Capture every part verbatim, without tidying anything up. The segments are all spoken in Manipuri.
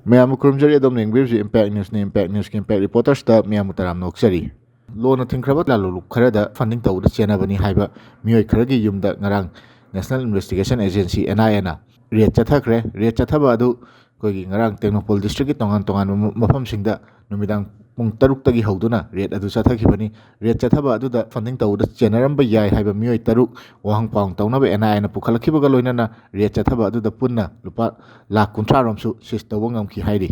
ꯃꯌꯥꯝꯕꯨ ꯈꯨꯔꯨꯝꯖꯔꯤ꯫ ꯑꯗꯣꯝꯅ ꯌꯦꯡꯕꯤꯔꯤꯕꯁꯤ ꯏꯝꯄꯦꯛ ꯅ꯭ꯌꯨꯁꯅꯤ꯫ ꯏꯝꯄꯦꯛ ꯅ꯭ꯌꯨꯁꯀꯤ ꯏꯝꯄꯦꯛ ꯔꯤꯄꯣꯔꯇꯔꯁꯇ ꯃꯌꯥꯝꯕꯨ ꯇꯔꯥꯝꯅ ꯑꯣꯛꯆꯔꯤ꯫ ꯂꯣꯟꯅ ꯊꯤꯡꯈ꯭ꯔꯕ ꯂꯥꯂꯣꯡ ꯈꯔꯗ ꯐꯟꯗꯤꯡ ꯇꯧꯕꯗ ꯆꯦꯟꯅꯕꯅꯤ ꯍꯥꯏꯕ ꯃꯤꯑꯣꯏ ꯈꯔꯒꯤ ꯌꯨꯝꯗ ꯉꯔꯥꯡ ꯅꯦꯁꯅꯦꯜ ꯏꯟꯚꯦꯁꯇꯤꯒꯦꯁꯟ ꯑꯦꯖꯦꯟꯁꯤ, ꯑꯦꯟ ꯑꯥꯏ ꯑꯦꯅ ꯔꯦꯗ ꯆꯠꯊꯈ꯭ꯔꯦ꯫ ꯔꯦꯗ ꯆꯠꯊꯕ ꯑꯗꯨ ꯑꯩꯈꯣꯏꯒꯤ ꯉꯔꯥꯡ ꯇꯦꯡꯅꯧꯄꯜ ꯗꯤꯁꯇ꯭ꯔꯤꯛꯀꯤ ꯇꯣꯉꯥꯟ ꯇꯣꯉꯥꯟꯕ ꯃ-, ꯃꯐꯝꯁꯤꯡꯗ ꯅꯨꯃꯤꯗꯥꯡ ꯄꯨꯡ ꯇꯔꯨꯛꯇꯒꯤ ꯍꯧꯗꯨꯅ ꯔꯦꯗ ꯑꯗꯨ ꯆꯠꯊꯈꯤꯕꯅꯤ꯫ ꯔꯦꯗ ꯆꯠꯊꯕ ꯑꯗꯨꯗ ꯐꯟꯗꯤꯡ ꯇꯧꯕꯗ ꯆꯦꯟꯅꯔꯝꯕ ꯌꯥꯏ ꯍꯥꯏꯕ ꯃꯤꯑꯣꯏ ꯇꯔꯨꯛ ꯋꯥꯍꯪ ꯄꯥꯎꯍꯪ ꯇꯧꯅꯕ ꯑꯦꯟ ꯑꯥꯏ ꯑꯦꯅ ꯄꯨꯈꯠꯂꯛꯈꯤꯕꯒ ꯂꯣꯏꯅꯅ ꯔꯦꯗ ꯆꯠꯊꯕ ꯑꯗꯨꯗ ꯄꯨꯟꯅ ꯂꯨꯄꯥ ꯂꯥꯈ ꯀꯨꯟꯊ꯭ꯔꯥ ꯔꯣꯝꯁꯨ ꯁꯤꯖ ꯇꯧꯕ ꯉꯝꯈꯤ ꯍꯥꯏꯔꯤ꯫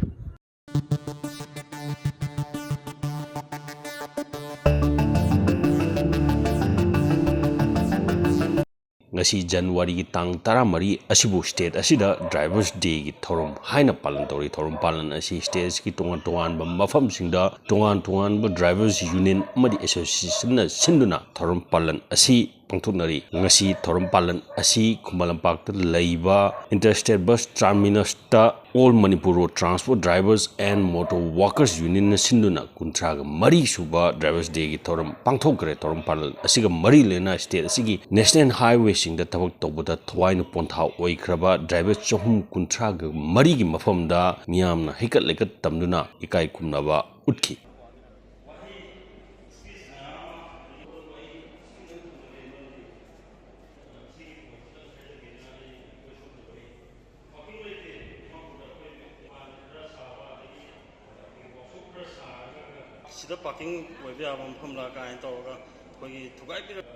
ꯉꯁꯤ ꯖꯅꯋꯥꯔꯤꯒꯤ ꯇꯥꯡ ꯇꯔꯥꯃꯔꯤ ꯑꯁꯤꯕꯨ ꯁ꯭ꯇꯦꯠ ꯑꯁꯤꯗ ꯗ꯭ꯔꯥꯏꯚꯔꯁ ꯗꯦꯒꯤ ꯊꯧꯔꯝ ꯍꯥꯏꯅ ꯄꯥꯂꯟ ꯇꯧꯔꯤ꯫ ꯊꯧꯔꯝ ꯄꯥꯂꯟ ꯑꯁꯤ ꯁ꯭ꯇꯦꯠ ꯑꯁꯤꯒꯤ ꯇꯣꯉꯥꯟ ꯇꯣꯉꯥꯟꯕ ꯃꯐꯝꯁꯤꯡꯗ ꯇꯣꯉꯥꯟ ꯇꯣꯉꯥꯟꯕ ꯗ꯭ꯔꯥꯏꯚꯔꯁ ꯌꯨꯅꯤꯌꯟ ꯑꯃꯗꯤ ꯑꯦꯁꯣꯁꯤꯌꯦꯁꯟꯅ ꯁꯤꯟꯗꯨꯅ ꯊꯧꯔꯝ ꯄꯥꯂꯟ ꯑꯁꯤ ꯄꯥꯡꯊꯣꯛꯅꯔꯤ꯫ ꯉꯁꯤ ꯊꯧꯔꯝ ꯄꯥꯂꯟ ꯑꯁꯤ ꯈꯨꯃꯟ ꯂꯝꯄꯥꯛꯇ ꯂꯩꯕ ꯏꯟꯇꯔ ꯁ꯭ꯇꯦꯠ ꯕꯁ ꯇꯔꯃꯤꯅꯁꯇ all Manipur road transport drivers and motor workers ꯌꯨꯅꯤꯌꯟꯅ ꯁꯤꯟꯗꯨꯅ ꯀꯨꯟꯊ꯭ꯔꯥꯒ ꯃꯔꯤ ꯁꯨꯕ ꯗ꯭ꯔꯥꯏꯚꯔꯁ ꯗꯦꯒꯤ ꯊꯧꯔꯝ ꯄꯥꯡꯊꯣꯛꯈ꯭ꯔꯦ꯫ ꯊꯧꯔꯝ ꯄꯥꯂꯟ ꯑꯁꯤꯒ ꯃꯔꯤ ꯂꯩꯅꯅ ꯁ꯭ꯇꯦꯠ ꯑꯁꯤꯒꯤ ꯅꯦꯁꯅꯦꯜ ꯍꯥꯏꯋꯦꯁꯤꯡꯗ ꯊꯕꯛ ꯇꯧꯕꯗ ꯊꯋꯥꯏꯅ ꯄꯣꯟꯊꯥ ꯑꯣꯏꯈ꯭ꯔꯕ ꯗ꯭ꯔꯥꯏꯚꯔ ꯆꯍꯨꯝ ꯀꯨꯟꯊ꯭ꯔꯥꯒ ꯃꯔꯤꯒꯤ ꯃꯐꯝꯗ ꯃꯤꯌꯥꯝꯅ ꯍꯩꯀꯠ ꯂꯩꯀꯠ ꯇꯝꯗꯨꯅ ꯏꯀꯥꯏ ꯈꯨꯝꯅꯕ ꯎꯠꯈꯤ꯫ ꯁꯤꯗ ꯄꯥꯔꯀꯤꯡ ꯑꯣꯏꯕ ꯌꯥꯕ ꯃꯐꯝꯂ ꯀꯥꯏꯅ ꯇꯧꯔꯒ ꯑꯩꯈꯣꯏꯒꯤ ꯊꯨꯒꯥꯏꯕꯤꯔꯛ